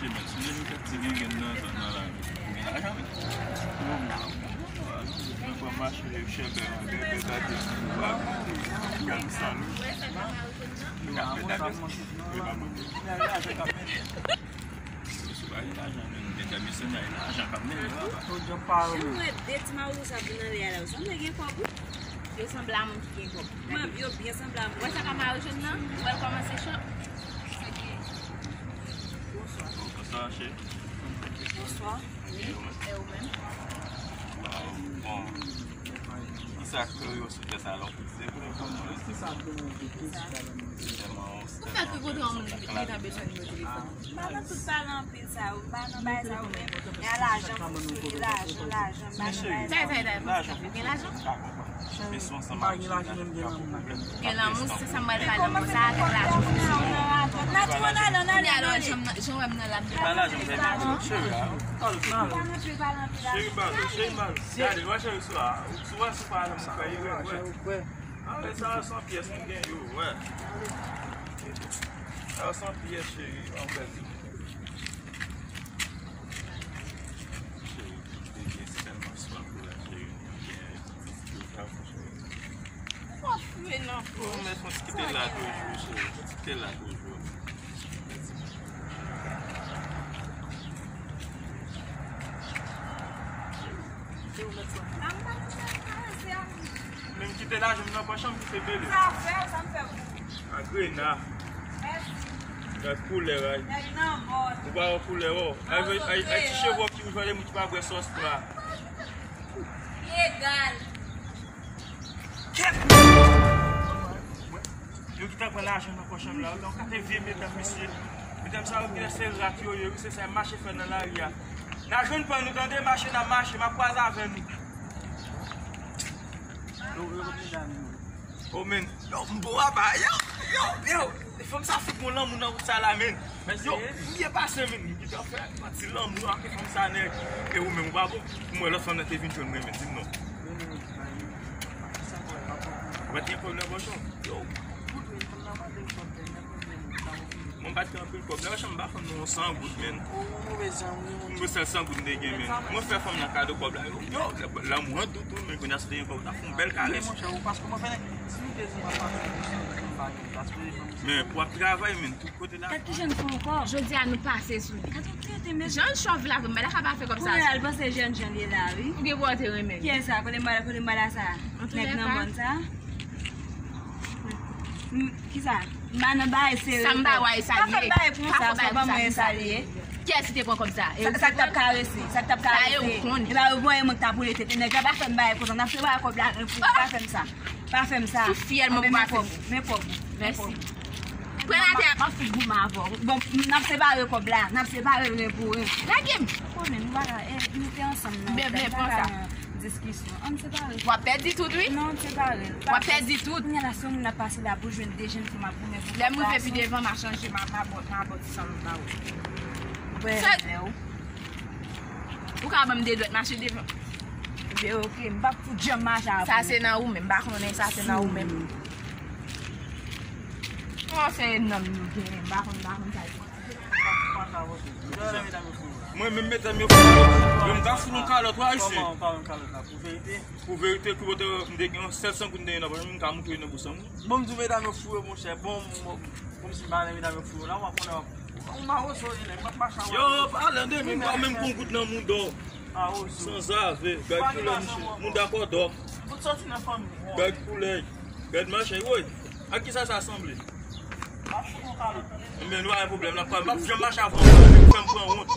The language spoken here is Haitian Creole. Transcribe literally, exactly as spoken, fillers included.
Mwen sonje nou fè ti gengen nan zòn nan la. Ou gen lajan, wi. Mwen pran mache chèbè, bèbè, bèbè, gad sa, wi. Gad, gad, gad. Wi, pa mwen. Si w pa gen lajan, men, men, men, men, se lajan k ap mennen w, papa. Mwen de ti mawozo ap vin anlè a la, ou sanble gen kòb, wi. Yo sanble a moun ki gen kòb. Mwen, yo byen sanble a moun. Wè sa ka mare jòn nan? Ou wè l kòmanse cho? Bonswa, cheri. Bonswa. E ou menm? E ou menm? Waw, bon. Kisa k fè w sou tèt sa la? Ou koutiye pou nou konn mwen? Kisa k fè w sou tèt sa la? Ou fèk rankontre yon moun ki ta bezwen nimewo telefòn. M pa nan tout pale anpil sa yo, m pa nan bagay sa yo, men, men a lajan, m sou li, lajan, lajan, m pa nan bagay sa yo. Sa, sa, sa, ou gen lajan? Men si w ansanm avèk Sonia, n ap gen pwoblèm. Gen lanmou, se sa m pral pale, lanmou sa avèk lajan. N a tou, n ale, n ale, n ale. Jan w wè m nan la, m gen pa lajan, m fè lajan. Cheri, pale, cheri, pale. Gade, wè cheri sou a. Sou a, sou pa nan fè erè, wè. Ah, men sa, se yon pyès m gen yo, wè. Sa, se yon pyès, cheri, an fèt. Cheri, te gen sèlman swa pou la, cheri. Gen ti tou sa, cheri. Ou ap fouye nan pòch. Ou mèt fon ti kite la toujou, cheri. Fon ti kite la toujou. Menm kite lajan m nan pòch an, m kite bele. Sa fè, sa m fè pou ou? A grena. Mèsi. Gad koulè, ay. Nèg nan mòd. Ou pa wè koulè, wè. Ay, ay, ay, ti cheve w ki wouj, wè, moun ki pa bwè sòs la. Egal. Kèt! Yo gentan pran lajan nan pòch an la, yo gentan kate vye medam, mesye. Medam sa yo gentan se rat yo ye, wi, se sa y ap mache fè nan lari a. N a jwenn pa nou, tande, mache n ap mache, m ap kwaze avè nou. Yo, yo, medam yo. Oh, men, yo, m bon apa, yo, yo, yo. Fanm sa fout mwen lanmou nan wout sa la, men. Yo, m byen pase, men. M gentan fè yon ti lanmou ak fanm sa, nèg. E ou menm, ou pa bon? Pou mwen, lòt fanm nan te vin jwenn mwen, men di m non. Ou pa t gen pwoblèm, bòchon? Yo. Mwen pa t gen anpil pwoblèm. Machann, m pa konn non, san goud, men. M bezwen san goud m te gen, men. Mwen fè fanm nan kado kòb la, yo. Yo, lanmou an dout, men kounye a si te gen kòb, ta fè yon bèl karès. Men, pou ap travay, men, tout kote la. Gad ki jan l fè ankò. Jodi a, nou pase sou li. Gad yon tete, men. Jan l chòv la, vre, m pa ta ka pa fè kòb sa. Kounye a, l panse jènjan li ye la, wi. Ou gen pou w te renmen. Kiyès sa? Kote m ba, kote m ba la sa? Nèg nan mòn sa? Kisa? M pa nan bagay serye. Sa m pa wè sa li ye. Pa fè bagay pou sa, fò ban mwen sa li ye. Kiyès ki te pran kòb sa? Sa k t ap karese, sa k t ap karese. E pa yo voye mwen k t ap woule tete nèg la, pa fè m bagay konsa. N ap se bagay kòb la, men pou pa fè m sa. Pa fè m sa. Sou fyèl mwen pou pa fè m. Men kòb ou. Mèsi. Pran atè. M ap fout goumen avè w. Bon, n ap separe kòb la. N ap separe l ren pou ren. Lage m. Konnen nou pa ka, eh, nou te ansanm nan. Bebe, pran sa. Diskisyon. Ann separe. W ap pèdi tout, wi. Non, ann separe. W ap pèdi tout. Kounye a la, se yon moun ap pase la pou jwenn de jèn fi m ap goumen pou kòb la. Lè m rive pi devan, m a chanje, m a, m a bòt, m a bòt san m ba ou. Ou ka ban m de dwèt mache devan. Ebyen, oke, m p ap fout janm mache avè w. Sa se nan ou menm, m pa konnen sa se nan ou menm. Bon, se nonm nou genyen, m pa konn, m pa konn sa l pran. Mwen menm, medam yo fou. Mwen m ta fout yon kalòt, wi, ayisyen. Kòman w pa yon kalòt la, pou verite? Pou verite, ki kote m te gen yon sèt san goud m te gen nan pòch mwen, m ka moutre w nan bous an mwen. Bon, m di w medam yo fou yo, monchè. Bon, m, m, kòmsi m pa renmen medam yo fou yo la, w ap konnen w ap, w mawozo ye, nèg, m ap mache a mawozo. Yo, pale de mi, m pa menm pran goud nan mouda w. Mawozo. Sanzave, gad koulè misye, mouda kòdòk. Fout sòti nan fanmi w. Gad koulè, gad machay, woy. Ak kisa sa sanble? M ap fout yon kalòt. Enben, nou pa gen pwoblèm, n ap pale. M ap janm mache avè w, fè m pran wont.